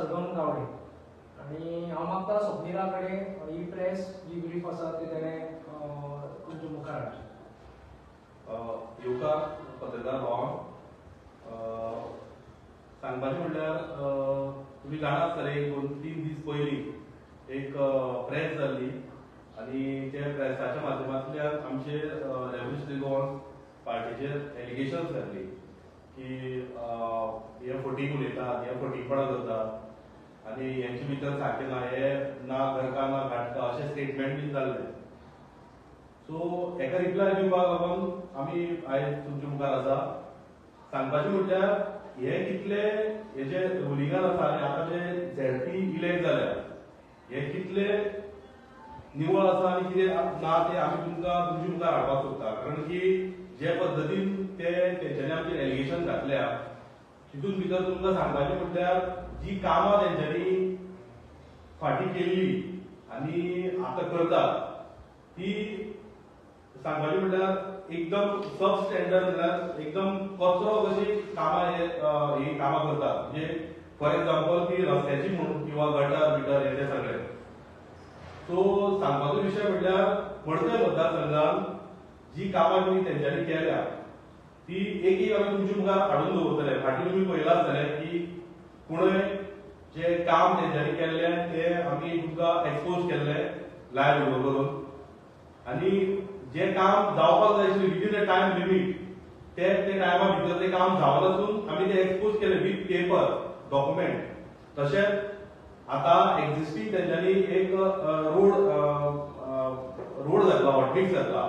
सरगम गावडे आनी हांव मागता स्वप्निला कडेन ही प्रेस जी ब्रीफ आसा ती तेणें तुमच्या मुखार हाडची. येवकार पत्रकार भावांक. सांगपाचें म्हणल्यार, तुमी जाणा आसतले, एक 2-3 दीस पयलीं एक प्रेस जाल्ली आनी त्या प्रेसाच्या माध्यमांतल्यान आमचे रेव्होल्युशनरी गोवन पार्टीचेर एलिगेशन्स घातली की हे फटींग उलयतात, हे फटींगपणां करतात आनी हेंचे भितर सारकें ना, हे ना घर का ना घाट का अशें स्टेटमेंट बीन जाल्लें. सो हेका रिप्लाय दिवपाक लागून आमी आयज तुमच्या मुखार आसा. सांगपाचें म्हटल्यार, हे कितले हे जे रुलिंगान आसा आनी आतां जे झेडपी इलेक्ट जाल्या, हे कितले निवळ आसा आनी कितें ना ते आमी तुमकां तुमच्या मुखार हाडपाक सोदता. कारण की जे पद्दतीन ते तेंच्यांनी आमचेर एलिगेशन घातल्या, तितून भितर तुमकां सांगपाचें म्हटल्यार, जी कामां तेंच्यांनी फाटीं केल्ली आनी आतां करतात ती सांगपाचें म्हटल्यार एकदम सब स्टँडर्ड, म्हळ्यार एकदम कचरो कशी कामां हे ही कामां करतात. म्हणजे फॉर एग्जाम्पल ती रस्त्याची म्हूण किंवा गटर बिटर हे ते सगळे. सो सांगपाचो विशय म्हटल्यार, मडकय मतदारसंघान जी कामां तुमी तेंच्यांनी केल्या ती एक एक आमी तुमच्या मुखार हाडून दवरतले. फाटीं तुमी पळयलां आसतलें की कुणय जे काम तेंच्यांनी केल्लें ते आमी तुमकां एक्सपोज केल्ले लायव्ह व्हिडिओ करून आनी जे काम जावपाक जाय आशिल्लें विदीन अ टायम लिमीट, ते ते टायमा भितर ते काम जावनासून आमी ते एक्सपोज केले विथ पेपर डॉक्युमेंट. तशेंच आतां एक्झिस्टींग तेंच्यांनी एक रोड रोड घातला, हॉटमिक्स घातला.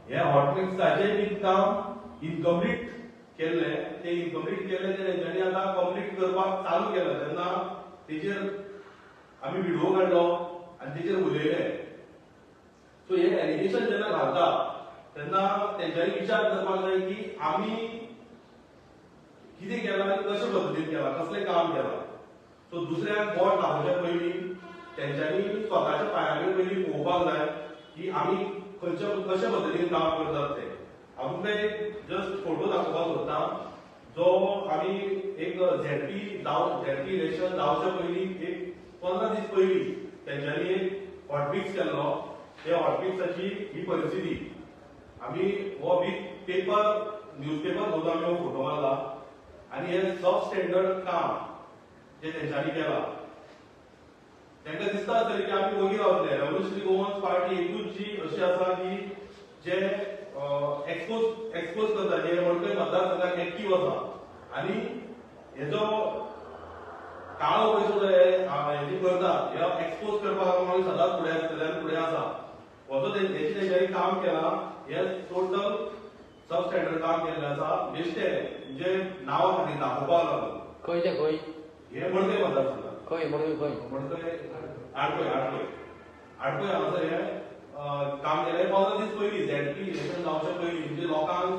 हे हॉटमिक्साचें बी काम इनकम्प्लीट केल्लें. ते इनकम्प्लीट केल्लें ते तेंच्यांनी आतां कंप्लीट करपाक चालू केलां. तेन्ना तेजेर आमी व्हिडिओ काडलो आनी तेजेर उलयले. सो हे एलिगेशन जेन्ना घालता तेन्ना तेंच्यांनी विचार करपाक जाय की आमी कितें केलां आनी कशे पद्दतीन केलां, कसलें काम केलां. सो दुसऱ्यांक बोट दाखोवच्या पयलीं तेंच्यांनी स्वताच्या पांया कडेन पयलीं पळोवपाक जाय की आमी खंयच्या कशे पद्दतीन काम करतात ते. हांव तुमकां एक जस्ट फोटो दाखोवपाक सोदता, जो आमी एक झेडपी इलेक्शन जावच्या पयलीं एक 15 दीस पयलीं तेंच्यांनी एक हॉटमिक्स केल्लो. त्या हॉटमिक्साची ही परिस्थिती. आमी हो विथ पेपर, न्यूजपेपर घेवन आमी हो फोटो मारला आनी हे सब स्टँडर्ड काम जे तेंच्यांनी केलां, तांकां दिसता आसतलें की आमी वगी रावतले. रेव्होल्युशनरी गोवन्स पार्टी एकूच जी अशी आसा की जे एक्सपोज करता, जे मडकय मतदारसंघात एक्टीव आसा आनी हेजो काळो पयसो जो हे करता, हे एक्सपोज करपाक आमी सदांच फुडें आसतले आनी फुडें आसा. हो हेचे तेंच्यांनी काम केलां, हे टोटल सब स्टँडर्ड काम केल्लें आसा, बेश्टे म्हणजे नांवा खातीर दाखोवपाक लागून. खंय ते, खंय? हे मडकय मतदारसंघात. खंय मडकय, खंय? मडकय आडपय, आडपय, आडपय हांगासर हे काम केलें 15 दीस पयलीं, झेडपी इलेक्शन जावच्या पयलीं, म्हणजे लोकांक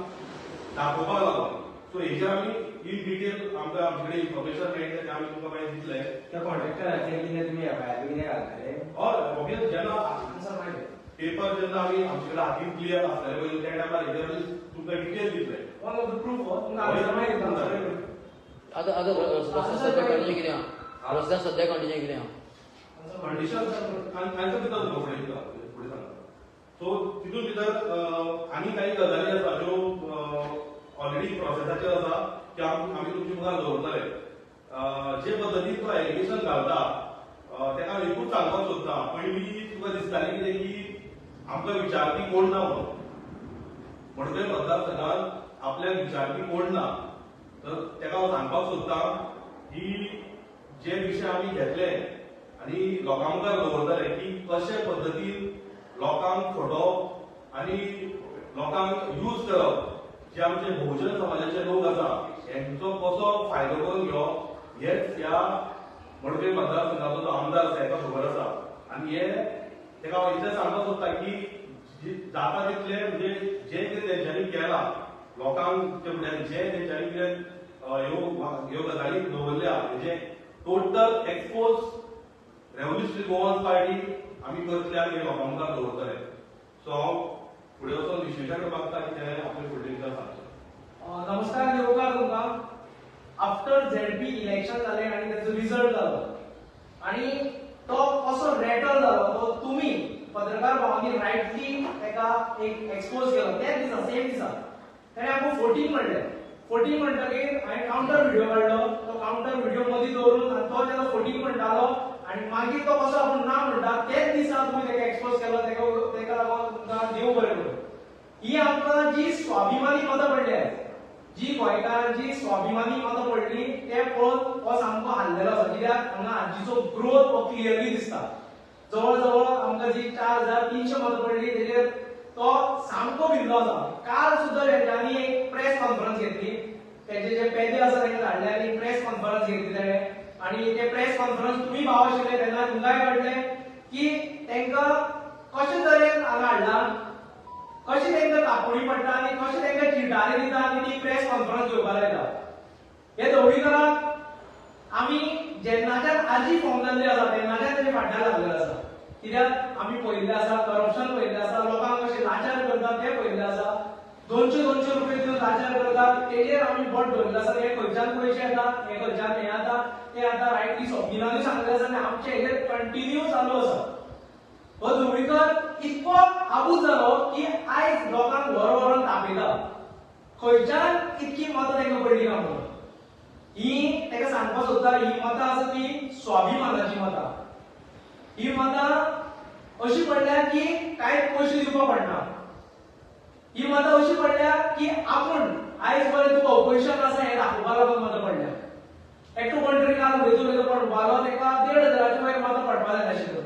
दाखोवपाक लागून. सो हेचेर आमी इन डिटेल आमकां आमचे कडेन इन्फॉर्मेशन मेळटलें तें आमी तुमकां मागीर दितले. त्या कॉन्ट्रॅक्टराचेर कितें तुमी एफआयआर बी कितें घालतले? हय, ऑबियस, जेन्ना आन्सर मागीर. पेपर जेन्ना आमी आमचे कडेन हातीन क्लियर आसतले पळय, त्या टायमार हेजेर आमी तुमकां डिटेल दितले. वन ऑफ the proof हो तुमकां आन्सर मागीर दितले. आतां आतां रस्त्या सद्या कंडिशन कितें आहा? रस्त्या सद्या कंडिशन कितें आहा? कंडिशन आन्सर दिता तुमकां, फुडें दिता, फुडें सांगता. सो तितून भितर आनी काही गजाली आसा ज्यो ऑलरेडी प्रोसेसाचेर आसा त्यो आमी तुमच्या मुखार दवरतले. जे पद्दतीन तो एलिगेशन घालता, तेका हांव एकूच सांगपाक सोदता. पयलीं तुका दिसतालें कितें की आमकां विचारपी कोण ना म्हणून. मडकय मतदारसंघात आपल्याक विचारपी कोण ना, तर तेका हांव सांगपाक सोदता की जे विशय आमी घेतले आनी लोकां मुखार दवरतले की कशे पद्दतीन लोकांक फटोवप आनी लोकांक यूज करप, जे आमचे बहुजन समाजाचे लोक आसा हेंचो कसो फायदो करून घेवप, हेच ह्या मडकय मतदारसंघाचो जो आमदार आसा हेका खबर आसा. आनी हे तेका हांव इतलें सांगपाक सोदता की जाता तितले, म्हणजे जे कितें तेंच्यांनी केलां लोकांक ते, म्हणजे जे तेंच्यांनी कितें ह्यो ह्यो गजाली दवरल्या, हेजे total expose revolutionary Goan party आमी करतले आनी हे लोकां मुखार दवरतले. सो हांव फुडें वचून विश्वेशा कडेन मागता की तेणें आपले फुडले विचार सांगचे. नमस्कार आनी येवकार तुमकां. आफ्टर झेडपी इलेक्शन जालें आनी तेचो रिजल्ट जालो. आनी तो कसो रॅटल जालो तो तुमी पत्रकार भावांनी रायटली ताका एक एक्सपोज केलो. त्याच दिसा, सेम दिसा ताणें आमकां 14 म्हणलें. 14 म्हणटकीर हांवें कावंटर व्हिडिओ काडलो. तो कावंटर व्हिडिओ मदीं दवरून आनी तो जेन्ना 14 म्हणटालो आनी मागीर तो कसो आपूण ना म्हणटा, तेच दिसा तुमी ताका एक्सपोज केलो. ताका लागून तुमकां देव बरें करूं. ही आमकां जी स्वाभिमानी मतां पडली आयज, जी गोंयकारांची स्वाभिमानी मतां पडली ते पळोवन हो सामको हाल्लेलो आसा. कित्याक हांगा आजीचो ग्रोथ हो क्लियरली दिसता. जवळ जवळ आमकां जी 4300 मतां पडली तेजेर तो सामको भिल्लो आसा. काल सुद्दां तेंच्यांनी एक प्रेस कॉन्फरन्स घेतली. तेजे जे पेदे आसा तांकां धाडले आनी प्रेस कॉन्फरन्स घेतली तेणे. आनी ते प्रेस कॉन्फरन्स तुमी भाव आशिल्ले तेन्ना तुमकांय कळटलें की तांकां कशे तरेन हांगा हाडला, कशें तांकां तापोवणी पडटा आनी कशें तांकां चिटारी दिता आनी ती प्रेस कॉन्फरन्स घेवपाक लायता. हे धवळीकराक आमी जेन्नाच्यान आजी फॉर्म जाल्ली आसा तेन्नाच्यान तेजे फाटल्यान लागलेले आसा. कित्याक आमी पळयल्लें आसा, करप्शन पळयल्लें आसा, लोकांक कशें लाचार करतात तें पळयल्लें आसा. 200-200 रुपये दिवन लाचार करतात तेजेर आमी बोट दवरिल्लें आसा. हे खंयच्यान पयशे येता, हे खंयच्यान हें जाता तें आतां रायटली स्वप्निलानूय सांगलें आसा आनी आमचे हेजेर कंटिन्यू चालू आसा. हो धवळीकर इतको आबूज जालो की आयज लोकांक व्हर व्हरून तापयता. खंयच्यान इतकी मतां तांकां पडली काय म्हणून ही ताका सांगपाक सोदता. ही मतां आसा ती स्वाभिमानाची मतां. ही मतां अशी पडल्या की कांय पयशे दिवपाक पडना. ही मतां अशी पडल्या की आपूण आयज बरें तुका ऑपोजिशन आसा हें दाखोवपाक लागून मतां पडल्या. एकटो कोण तरी काल उलयता उलयता पण उबालो ताका 1500 वयर मतां पडपा जाय आशिल्ल्यो.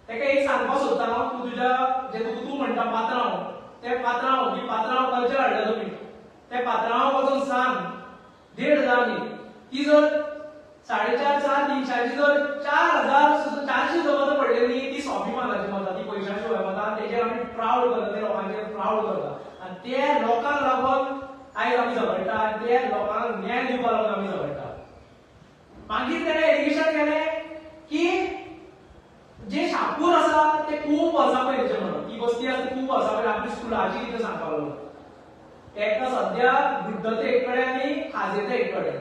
ताका एक सांगपाक सोदता हांव, तूं तुज्या जे तूं म्हणटा पात्रांव, ते पात्रांव ही पात्रांव कल्चर हाडल्या तुमी, ते पात्रांव वचून सांग 1500 न्ही, ती जर 450 400-300 जर 4000 सुद्दां 400 सुद्दां मतां पडलेली न्ही, ती स्वाभिमानाची मतां, ती पयशां शिवाय मतां. तेजेर आमी प्रावड करता, ते लोकांचेर प्रावड करता आनी ते लोकांक लागून आयज आमी झगडटा आनी ते लोकांक न्याय दिवपाक लागून आमी झगडटा. मागीर तेणें एलिगेशन केलें की जे शापूर आसा ते खूब वर्सां पयलींचे म्हणून, ती बस्ती आसा ती खूब वर्सां पयलीं आपली स्कुलाची कितें सांगपाक लागलो. एका सद्या बुड्डते एक कडेन आनी खाजेते एक कडेन.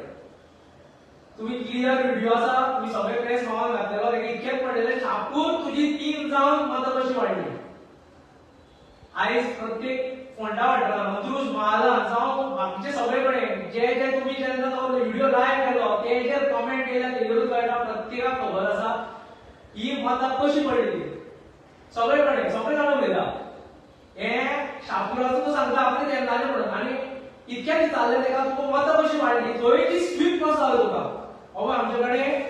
तुमी क्लियर व्हिडिओ आसा, तुमी सगळे प्रेस मावन घातलेलो. ताका इतकेंच पडलेलें, शापूर तुजी 3 जावन मतां कशी वाडली. आयज प्रत्येक फोंडा वाठारान, अंत्रुज म्हालान जावं बाकीचे सगळे कडेन जे जे तुमी जेन्ना तो व्हिडिओ लायव्ह केलो तेजेर कॉमेंट येयल्या तेजेरूच कळटा, प्रत्येकाक खबर आसा ही मतां कशी पडली. सगळे कडेन सगळे जाण उलयता. हे शापुराचो तूं सांगता आपले तेन्नाचें म्हणून आनी इतक्या विचारलें ताका तुका मतां कशी वाडली, थंय ती स्वीप कसो जालो तुका. हो आमचे कडेन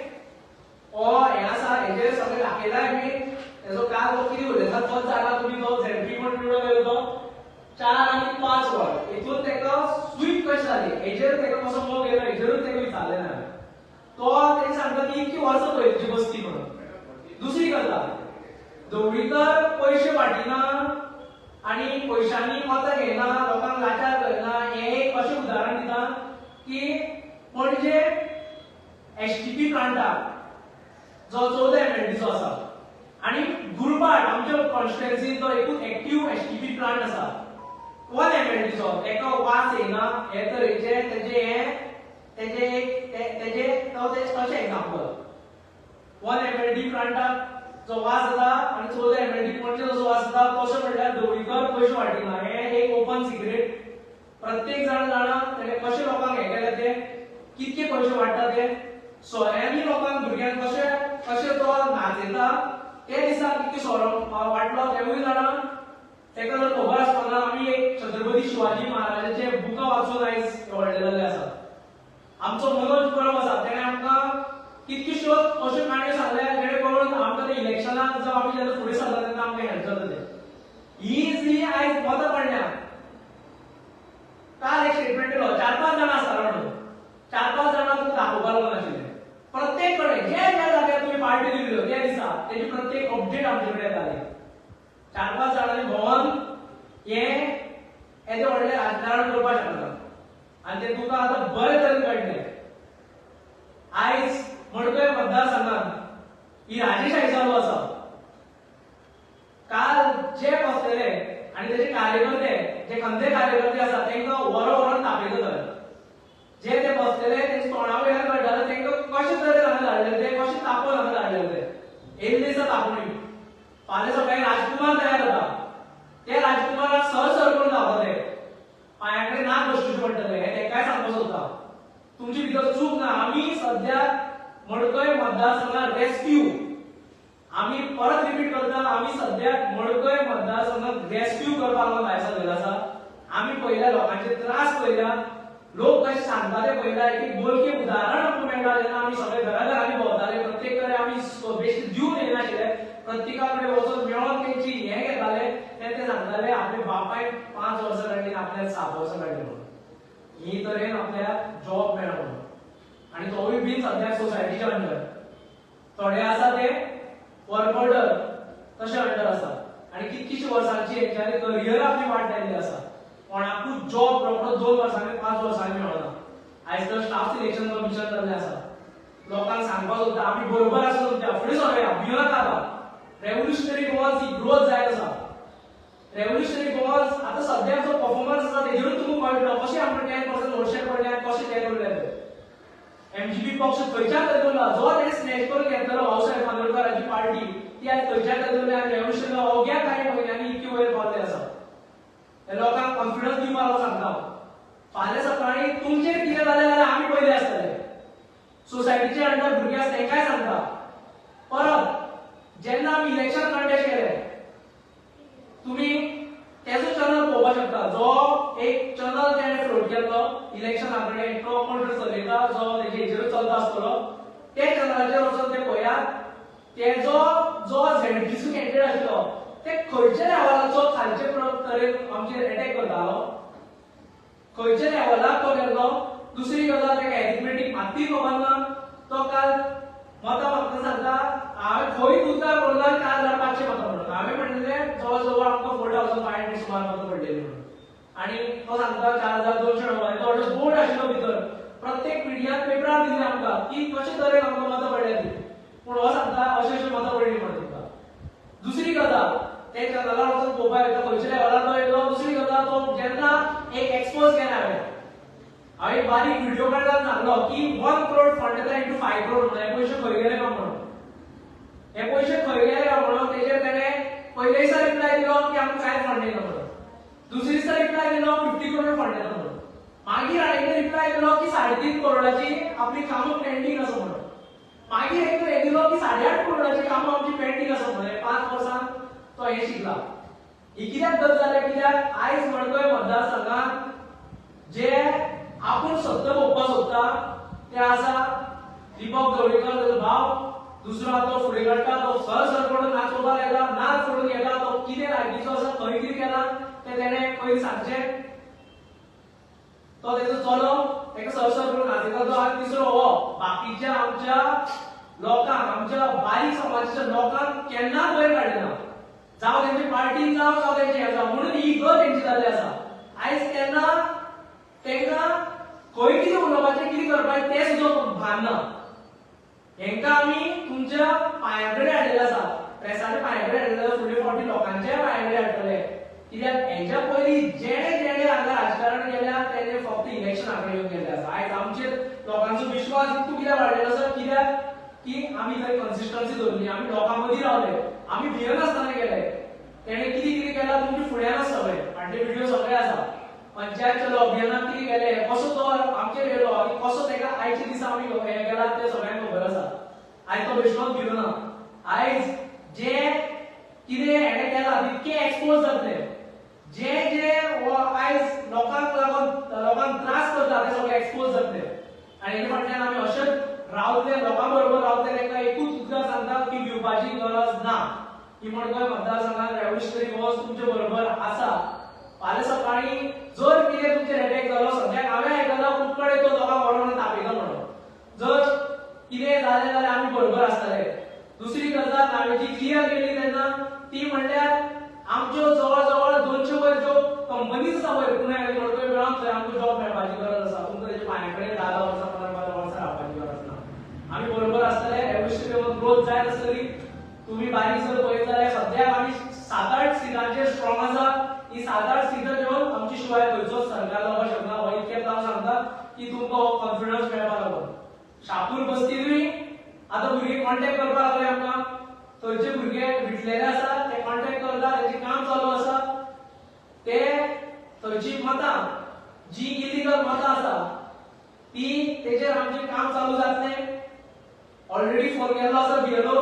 हो हें आसा, हेजेर सगळें दाखयला आमी. तेजो काल तो कितें उलयता तोच जाणा तुमी, तो झेडपी म्हण व्हिडिओ केलो तो 4 आनी 5 वर हितून ताका स्वीप कशी जाली हेजेर ताका कसो मोग येयलो हेजेरूच ताका विचारलें ना. तो तेणी सांगता ती इतकी वर्सां पयलींची बस्ती म्हणून. दुसरी गजाल, धवळीकर पयशे वांटिना आनी पयशांनी मतां घेयना, लोकांक लाचार करना, हें एक अशें उदाहरण दिता की पणजे STP प्लांटाक जो 14 MLDचो आसा आनी गुरबाट आमच्या कॉन्स्टिट्युएन्सीन तो एकूच एक्टीव STP plant आसा 1 MLDचो, ताका वास येयना हे तरेचे तेजे हे तेजे तेजे तशें एग्जाम्पल. 1 MLD प्लांटाक जो वास जाता आनी 14 MLD Panaji जसो वास जाता तशें म्हणल्यार धवळीकर पयशे वांटिना. हें एक ओपन सिक्रेट, प्रत्येक जाण जाणा तेणे कशें लोकांक हें केलें ते, कितके पयशे वांट्टा ते, सोऱ्यांनी लोकांक भुरग्यांक कशें कशें तो नाचयता ते दिसा कितके सोरो वांटलो तेवूय जाणा. ताका जर खबर आसपाक ना, आमी एक छत्रपती शिवाजी महाराजाचे बुकां वाचून आयज व्हडले जाल्ले आसा. आमचो मनोज परब आसा, तेणे आमकां कितक्योश्योच अश्यो काणयो सांगल्या जेणे करून आमकां ते इलेक्शनाक जावं आमी जेन्ना फुडें सरता तेन्ना आमकां हेल्प जाता तें. ही जी आयज मतां पडल्या, काल एक स्टेटमेंट दिलो 4-5 जाणां आसतालो म्हणून, 4-5 जाणां तुका दाखोवपाक लागून आशिल्ले. प्रत्येक कडेन जे ज्या जाग्यार तुमी पार्टी दिल्ल्यो त्या दिसा तेजी प्रत्येक अपडेट आमचे कडेन येताली. 4-5 जाणांनी भोंवन हें येदें व्हडलें राजकारण करपाक शकना आनी तें तुका आतां बरे तरेन कळटलें. आयज मडकय मतदारसंघात ही राजेशाही चालू आसा. काल जे बसलेले आनी तेजे कार्यकर्ते जे खंदे कार्यकर्ते आसा तांकां वरो व्हरोन तापयता थंय. जे ते बसलेले तेंच्या तोंडा वयल्यान कळटालें तांकां कशे तरेन हांगा धाडलें. धाडलेले ते कशे तापोवन हांगा धाडलेले ते येयल्ले दिसा तापोवणी. फाल्यां सकाळी राजकुमार तयार जाता, ते राजकुमाराक सर सर करून धांवता, ते पांया कडेन नाक घश्टूचे पडटले. हे तेकाय सांगपाक सोदता, तुमची भितर चूक ना. आमी सद्या मडकय मतदारसंघात रेस्क्यू, आमी परत रिपीट करता, आमी सद्या मडकय मतदारसंघात रेस्क्यू करपाक लागून भायर सरलेलो आसा. आमी पळयल्या लोकांचे त्रास, पळयल्या लोक कशे सांगता ते पळयला. एक बोलके उदाहरण आमकां मेळटा जेन्ना आमी सगळे घरा घरांनी भोंवताले, प्रत्येक कडेन आमी बेश्टे दिवन येनाशिल्ले, प्रत्येका कडेन वचून मेळोन तेंची हें घेताले. ते ते सांगताले आपल्या बापायन 5 वर्सां काडली, आपल्याक 7 वर्सां काडली म्हणून ही तरेन आपल्याक जॉब मेळ्ळो म्हणून. आनी तोवूय बीन सद्याक सोसायटीच्या अंडर, थोडे आसा ते वर्क ऑर्डर तशे अंडर आसा. आनी कितकीशी वर्सांची हेंच्यांनी करियर आपली वाट लायिल्ली आसा. कोणाकूच जॉब रोखडो 2 वर्सांनी 5 वर्सांनी मेळना. आयज तर स्टाफ सिलेक्शन कमिशन जाल्लें आसा. लोकांक सांगपाक सोदता, आमी बरोबर आसा तुमच्या, फुडें सरोया, भियो नाका. आतां रेव्होल्युशनरी गोवान्स ही ग्रोथ जायत आसा. रेव्होल्युशनरी गोवान्स आतां सद्याक जो परफॉर्मन्स आसा तेजेरूच तुमकां कळटलो कशें आमकां 10% वोट पडले आनी कशें ते उरले ते. एमजीपी पक्ष खंयच्या तरेन उरला, जो तेणे स्नॅच करून घेतलेलो भाऊसाहेब मांद्रेकराची पार्टी, ती आयज खंयच्या तरेन उरल्या आनी रेव्होल्युशन अवघ्या कांय म्हयन्यांनी इतकी वयर पावले आसा. हे लोकांक कॉन्फिडन्स दिवपाक हांव सांगता, फाल्यां सकाळी तुमचेर कितें जालें जाल्यार आमी पयले आसतले. सोसायटीचे अंडर भुरगे आसता तेंकाय सांगता. परत जेन्ना आमी इलेक्शन कंटेस्ट केले, तुमी तेजो चॅनल पळोवपाक शकता, जो एक चॅनल तेणे फ्लोट केल्लो इलेक्शना कडेन, तो कोण तरी चलयता जो तेजे हेजेरूच चलता आसतलो, ते चॅनलाचेर वचून ते पळयात. तेजो जो झेडपीचो कॅन्डिडेट आशिल्लो ते खंयच्या लेवलाचो खालचे तरेन आमचेर एटॅक करतालो, खंयच्या लेवलाक तो गेल्लो. दुसरी गजाल, तेका एरिथमेटीक मात्तूय खबर ना. तो काल मतां मागतना सांगता हांवें खंय उद्गार करूं ना 4500 मतां म्हणून. हांवें म्हणलें जवळ जवळ आमकां 4500 सुमार मतां पडलेली म्हणून, आनी तो सांगता 4200 णव्वद. तो बोर्ड आशिल्लो भितर, प्रत्येक मिडियान पेपरार दिल्ले आमकां की कशे तरेन आमकां मतां पडल्या ती, पूण हो सांगता अशें अशें मतां पडली म्हणून तुमकां. दुसरी गजाल, ते चॅनलार वचून पळोवपाक येता खंयच्या लेवलार तो येयलो. दुसरी गजाल, तो जेन्ना एक एक्सपोज केला, हांवें एक बारीक व्हिडिओ काडला, सांगलो की 1 करोड फंड येता इंटू 5 करोड म्हणून, हे पयशे खंय गेले काय म्हणून, हे पयशे खंय गेले काय म्हणून. तेजेर तेणे पयले दिसा रिप्लाय दिलो की आमकां कांय फंड येना म्हणून. दुसरे दिसा रिप्लाय दिलो 50 करोड फंड येता म्हणून. मागीर हाणें रिप्लाय दिलो की 3.5 करोडाची आपली कामां पेंडींग आसा म्हणून. मागीर एक हे दिलो की 8.5 करोडाची कामां आमची पेंडींग आसा म्हणून. 5 वर्सां तो हे शिकला. ही कित्याक गत जालें, कित्याक आयज मडकय मतदारसंघात जे आपूण सत्ता भोगपाक सोदता ते आसा दीपक जवळीकर, तेजो भाव. दुसरो तो फुडें काडटा, तो सर सर करून नाचोवपाक लागला, नाच सोडून घेता. तो कितें लागींचो आसा, खंय कितें केला तें तेणें पयलीं सांगचें. तो तेजो चलो तेका सर सर करून नाचयता तो. आनी तिसरो हो बाकीच्या आमच्या लोकांक, आमच्या बारीक समाजाच्या लोकांक केन्नाच वयर काडिना, जावं तेंचे पार्टीन जावं, जावं तेंचे हें जावं. म्हणून ही गत तेंची जाल्ली आसा आयज. तेन्ना तेंकां खंय कितें उलोवपाचें, कितें करपाचें तें सुद्दां भान ना. हेंकां आमी तुमच्या पांया कडेन हाडिल्लें आसा, प्रेसाच्या पांया कडेन हाडिल्लें आसा, फुडले फावटी लोकांच्याय पांया कडेन हाडटले. कित्याक हेच्या पयलीं जेणे जेणे हांगा राजकारण केल्या तेणे फक्त इलेक्शना कडेन येवन गेल्ले आसा. आयज आमचेर लोकांचो विश्वास इतको कित्याक वाडलेलो आसा, कित्याक की आमी थंय कन्सिस्टन्सी दवरली, आमी लोकां मदीं रावले, आमी भियनासतना गेले. तेणे कितें कितें केलां तुमच्या फुड्यान आसा, सगळें फाटले व्हिडिओ सगळे आसा. पंचायत चलो अभियानात कितें केलें, कसो तो आमचेर येयलो आनी कसो तेका आयच्या दिसा आमी हें केलां तें सगळ्यांक खबर आसा. आयज तो बेश्टोच भिलो ना. आयज जे कितें हेणें केलां तितकें एक्सपोज जातलें. जे जे आयज लोकांक लागून लोकांक त्रास करता ते सगळे एक्सपोज जातले. आनी हेजे फाटल्यान आमी अशेंच रावतले, लोकां बरोबर रावतले. तांकां एकूच उद्गार सांगता की भिवपाची गरज ना. ही मडकय मतदारसंघात रेव्होल्युशनरी गोवा तुमचे बरोबर आसा. फाल्यां सकाळी जर कितें तुमचेर एटॅक जालो, सद्याक हांवें आयकलां खूब कडेन तो लोकांक व्हरोन तापयता म्हणून, जर कितें जालें जाल्यार आमी बरोबर आसतले. दुसरी गजाल हांवें जी क्लियर केली तेन्ना ती म्हणल्यार आमच्यो जवळ जवळ 200 वयर ज्यो कंपनीज आसा वयर पुणे आनी मडकय मेळोन थंय आमकां जॉब मेळपाची गरज आसा. तुमकां तेच्या पांया कडेन 10 10 वर्सां, 15 15 वर्सां रावपाची गरज ना. आमी बरोबर आसतले. रेव्होल्युशनरी ग्रोथ जायत आसतली. तुम्ही बारीक जर पळयत जाल्यार सद्याक आमी 7-8 सिटांचेर स्ट्रॉंग आसा. ही 7-8 सिटां घेवन आमची शिवाय खंयचोच सरकार जावपाक शकना. हो इतकेंच हांव सांगता की तुमकां हो कॉन्फिडन्स मेळपाक लागून शापूर बस्तीनूय आतां भुरगे कॉन्टेक्ट करपाक लागले आमकां. थंयचे भुरगे विटलेले आसा ते कॉन्टेक्ट करता, तेचें काम चालू आसा. ते थंयची मतां जी इलिगल मतां आसा ती तेजेर आमचें काम चालू जातलें. ऑलरेडी फोन केल्लो आसा बीएलओ,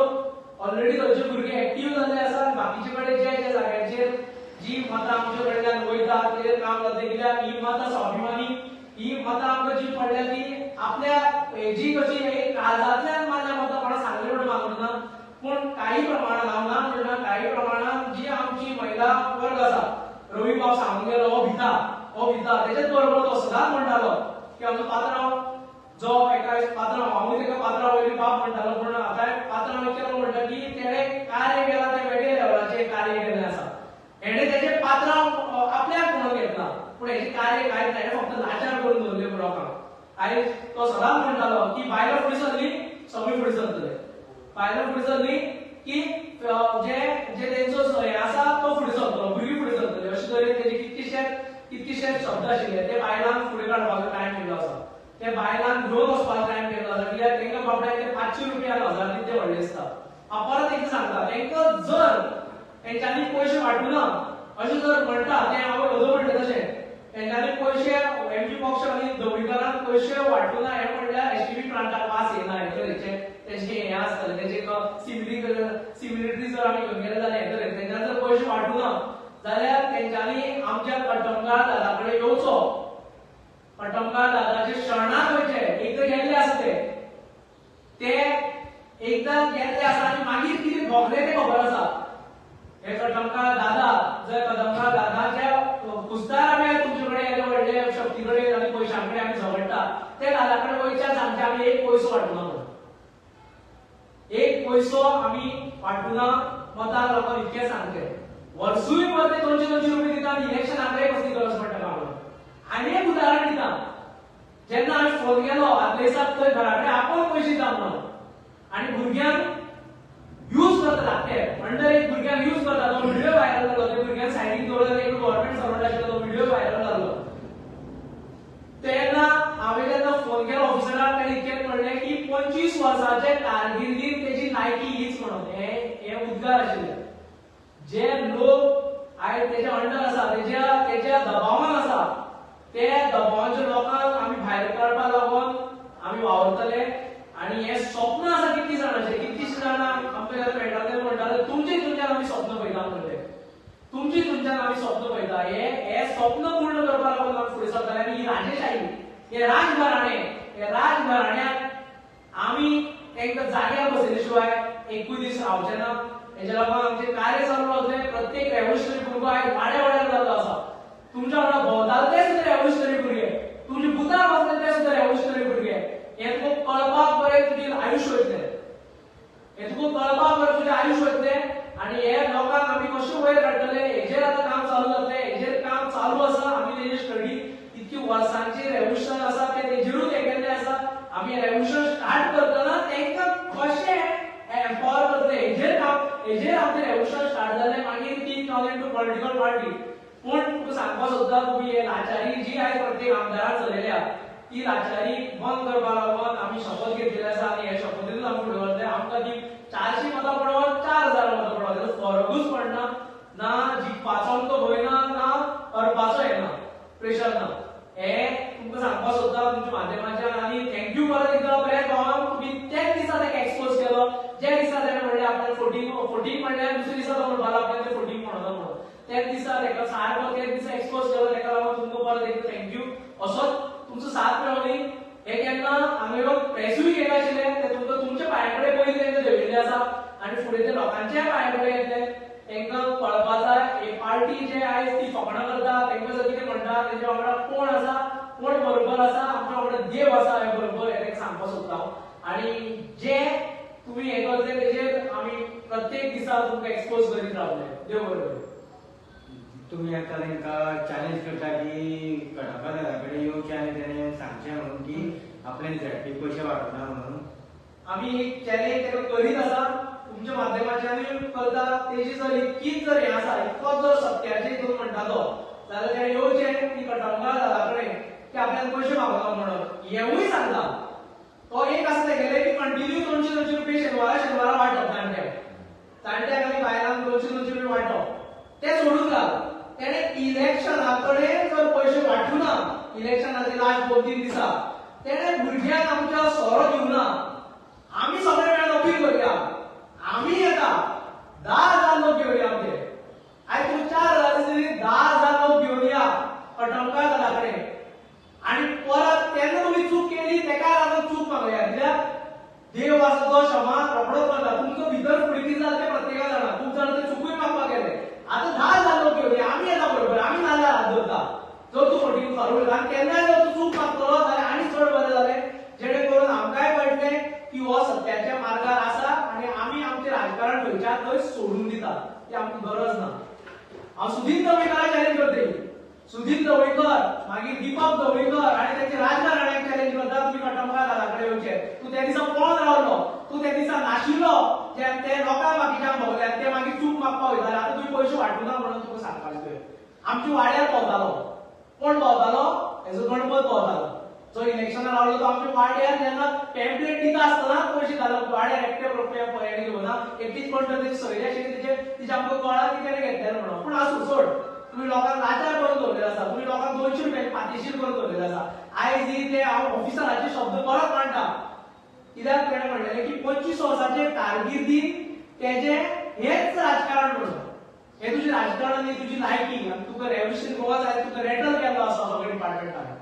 ऑलरेडी थंयचे भुरगे एक्टीव जाल्ले आसा. बाकीचे कडेन ज्या ज्या जाग्यांचेर जी मतां आमचे कडल्यान वयता तेजेर काम जातलें. कित्याक ही मतां स्वाभिमानी, ही मतां आमकां जी पडल्या ती आपल्या हेजी कशी काळजांतल्यान मारल्या मतां, कोणा सांगले म्हणून मागूंक ना. पूण काही प्रमाणात हांव ना म्हणना, काही प्रमाणात जी आमची महिला वर्ग आसा, रवी बाब सांगून गेलो हो भिता, हो भिता, तेच्याच बरोबर तो सदांच म्हणटालो की आमचो पात्रांव जो एका पात्रांव, हांवूय तेका पात्रांव वयली बाब म्हणटालो, पूण आतां पात्रांव केलो म्हणटा की तेणें कार्य केलां तें वेगळे लेवलाचें कार्य केल्लें आसा. हेणें तेजें पात्रांव आपल्याक म्हणून घेतला, पूण हेजें कार्य कांयच ना, हेणें फक्त लाचार करून दवरले लोकांक. आयज तो सदांच म्हणटालो की बायलां फुडें सरली सगळीं फुडें सरतले, बायलां फुडें सरली की जे जे तेंचो हें आसा तो फुडें सरतलो, भुरगीं फुडें सरतले. अशे तरेन तेजे कितकेशे शब्द आशिल्ले ते बायलांक फुडें काडपाचो टायम केल्लो आसा, ते बायलांक घेवन वचपाचो टायम केल्लो आसा. कित्याक तेंकां बाबड्यांक ते 500 रुपया 1000 दित ते व्हडले दिसता. हांव परत एकदां सांगता, तेंकां जर तेंच्यांनी पयशे वांटूना अशें जर म्हणटा, तें हांव अदो म्हणटा तशें तेंच्यांनी पयशे एमपी पक्ष आनी धवळीकरान पयशे वांटूना हें म्हणल्यार एसटीबी प्लांटाक पास येना हे तरेचें तेजें हें आसतलें, तेजें सिमिलिटी जर आमी घेवन गेले जाल्यार हे तरेन तेंच्यांनी जर पयशे वांटूना जाल्यार तेंच्यांनी आमच्या कटमगाळ दादा कडेन येवचो, कटमगाळ दादाचे शरणाक वयचे. एकदां गेल्ले आसा ते एकदां गेल्ले आसा आनी मागीर कितें भोगलें तें खबर आसा. हे कटमगाळ दादा, जर कटमगाळ दादाच्या कुस्तार आमी तुमचे कडेन येदे व्हडले शक्ती कडेन आनी पयशां कडेन आमी झगडटा, ते दादा कडेन वयच्यान सांगचे आमी एक पयसो वांटूना म्हणून, एक पयसो आमी वांटूना मतां लोकांक इतकें सांगचें. वर्सूय मते 200-200 रुपये दिता आनी इलेक्शनाक कसली गरज पडटा काय म्हणून. आनी एक उदाहरण दिता, जेन्ना आमी फोन केलो आदले दिसा थंय घरा कडेन आपोवन पयशे दिता म्हणून, आनी भुरग्यांक यूज करता धाकटे अंडर एज भुरग्यांक यूज करता, तो व्हिडिओ व्हायरल जालो. ते भुरग्यांक सायडीक दवरलो, एक गव्हर्मेंट सर्वंट आशिल्लो तो व्हिडिओ व्हायरल जालो. तेन्ना हांवें जेन्ना फोन केलो ऑफिसराक, ताणें इतकें म्हणलें की 25 वर्सांचे कारकिर्दीन तेजी लायकी हीच म्हणून. हे उद्गार आशिल्ले. जे लोक आयज तेच्या अंडर आसा, तेच्या दबावान आसा, ते दबावांच्या लोकांक आमी भायर काडपाक लागून आमी वावुरतले. आनी हें स्वप्न आसा कितलीं जाणांचें, कितलींशीं जाणां आमकां जेन्ना मेळटा ते म्हणटाले तुमचे तुमच्यान आमी स्वप्न पळयता म्हणले, तुमची तुमच्यान आमी स्वप्न पळयता. हे स्वप्न पूर्ण करपाक लागून आमी फुडें सरतले. आनी ही राजेशाही, हे राजघराणें, हे राजघराण्याक आमी तांकां जाग्यार बसयले शिवाय एकूय दीस रावचे ना. हेच्या लागून आमचें कार्य चालू रावतलें. प्रत्येक रेव्होल्युशनरी भुरगो आयज वाड्या वाड्यार जाल्लो आसा. तुमच्या वांगडा भोंवताले ते सुद्दां रेव्होल्युशनरी भुरगे, तुमचे बुतार बसले ते सुद्दां रेव्होल्युशनरी भुरगे. हें तुका कळपाक बरें तुजें आयुश्य वयतलें, हें तुका कळपाक बरें तुजें आयुश्य वयतलें. आनी हे लोकांक आमी कशें वयर काडटले हेजेर आतां काम चालू जातलें, हेजेर काम चालू आसा. आमी तेजेर स्टडी इतकी वर्सांची रेव्होल्युशन आसा ते तेजेरूच हें केल्लें आसा. आमी रेव्होल्युशन स्टार्ट करतना तांकां कशें एम्पावर करतले हेजेर काम, हेजेर आमचें रेव्होल्युशन स्टार्ट जालें. मागीर ती टर्न इंटू पॉलिटिकल पार्टी. पूण तुका सांगपाक सोदता, तुमी हे लाचारी जी आयज प्रत्येक आमदारान चलयल्या ती लाचारी बंद करपाक लागून आमी शपथ घेतलेली आसा. आनी हे शपथीतूच आमी फुडें वतले. आमकां ती 400 मतां पडोवन 4000 मतां पडोवन तेजो फरकूच पडना ना. जिखपाचो आमकां भंय ना, ना हरपाचो हें ना, प्रेशर ना. हें तुमकां सांगपाक सोदता तुमच्या माध्यमाच्यान. आनी thank you परत एकदां प्रेस भावांक, तुमी त्याच दिसा ताका एक्सपोज केलो ज्या दिसा ताणें म्हणलें आपल्याक 14 म्हणल्यार दुसऱ्या दिसा तो म्हणपाक आपल्याक ते 14 म्हणना म्हणून. त्याच दिसा ताका सारको त्याच दिसा एक्सपोज केलो. ताका लागून तुमकां परत एकदां thank you. असोच तुमचो साथ मेळोनी. हे केन्ना हांगा येवन प्रेसूय घेनाशिल्ले, ते तुमकां तुमच्या पांया कडेन पयलीं तांकां देंवयल्ले आसा आनी फुडें ते लोकांच्याय पांया कडेन येतले. तांकां कळपा जाय ही पार्टी जे आयज ती फकाणां करता, तांकां जर कितें म्हणटा तेंच्या वांगडा कोण आसा, कोण बरोबर आसा, आमच्या वांगडा देव आसा हे बरोबर, हें तांकां सांगपाक सोदता हांव. आनी जे तुमी हें करतले तेजेर आमी प्रत्येक दिसा तुमकां एक्सपोज करीत रावतले. देव बरें करूं. तुमी आतां तांकां चॅलेंज करता की कटमगाळ दादा कडेन येवचें आनी तेणें सांगचें म्हणून की आपणें झेडपी पयशे वांटूना म्हणून. आमी एक चॅलेंज ताका करीत आसा तुमच्या माध्यमाच्यानूय करता. तेजी जर इतकीच जर हें आसा, इतकोच जर सत्याचें हितून म्हणटा तो, जाल्यार तेणें येवचें ती कटमगाळ दादा कडेन की आपल्यान पयशे मागूना म्हणून. हेंवूय सांगता तो एक आसा तेगेले की कंटिन्यू 200-200 रुपये शेनवारा शेनवारा वांटप जाणट्यांक, जाणट्यांक आनी बायलांक 200-200 रुपये वांटप. ते सोडून घाल, तेणे इलेक्शना कडेन जर पयशे वांटूना, इलेक्शनाचे लास्ट 2-3 दिसा तेणे भुरग्यांक आमच्या सोरो दिवना. आमी सगळे मेळून अपील करुया, आमी येता 10,000 लोक घेवया आमचे. आयज तूं 4,000 दिसली, 10,000 लोक घेवन या कटमकार दादा कडेन. आनी परत तेन्ना तुमी चूक केली तेका लागून चूक मागया, कित्याक देव आसा तो क्षमा रोखडोच करता. तुमचो भितर फुडें कितें जालें तें प्रत्येका जाणा. खूब जाण ते चुकूय मागपाक गेले. आतां 10,000 लोक घेवया, आमी येता बरोबर, आमी नाल्यार हात धरता. जर तूं फटी खरो उलयता आनी केन्नाय जर तूं चूक मागतलो जाल्यार आनी चड बरें जालें, जेणे करून आमकांय कळटलें की हो सत्याच्या मार्गार आसा आनी आमी आमचें राजकारण खंयच्या थंय सोडून दिता, ती आमकां गरज ना. हांव सुदीन ढवळीकराक चॅलेंज करतली, सुदीन ढवळीकर, मागीर दीपक ढवळीकर आनी तेंचे राजकारण्यांक चॅलेंज करता, तुमी कटमकार दादा कडेन येवचे. तूं त्या दिसा पळोन रावलो, तूं त्या दिसा नाशिल्लो, जे ते लोकांक बाकीच्यांक भोगले आनी ते मागीर चूक मागपाक वयताले. आतां तुमी पयशे वांटूना म्हणून तुका सांगपाचें. तुवें आमच्या वाड्यार भोंवतालो, कोण भोंवतालो? हेजो गणपत भोंवतालो, जो इलेक्शनाक रावलो तो आमच्या वाड्यार जेन्ना पॅम्पलेट दिता आसतना पयशे घालप. वाड्यार एकटे रुपया पळयणी घेवना, एकटीच कोण तर तेजी सोयरी आशिल्ली तेजे, तिचे आमकां कळ्ळां की तेणे घेतलेलें म्हणून. पूण आसूं, सोड. तुमी लोकांक लाचार करून दवरलेले आसा, तुमी लोकांक 200 रुपयाचे पातेशीर करून दवरलेले आसा. आयज ही ते हांव ऑफिसराचे शब्द परत मांडटा, कित्याक तेणें म्हणलेलें की 25 वर्साचे कारकिर्दीन तेजें हेच राजकारण म्हणून. हें तुजें राजकारण न्ही, तुजी लायकी. आनी तुका रेव्होल्युशन गोवा जाय, तुका रेटल केल्लो आसा सगळे डिपार्टमेंटान.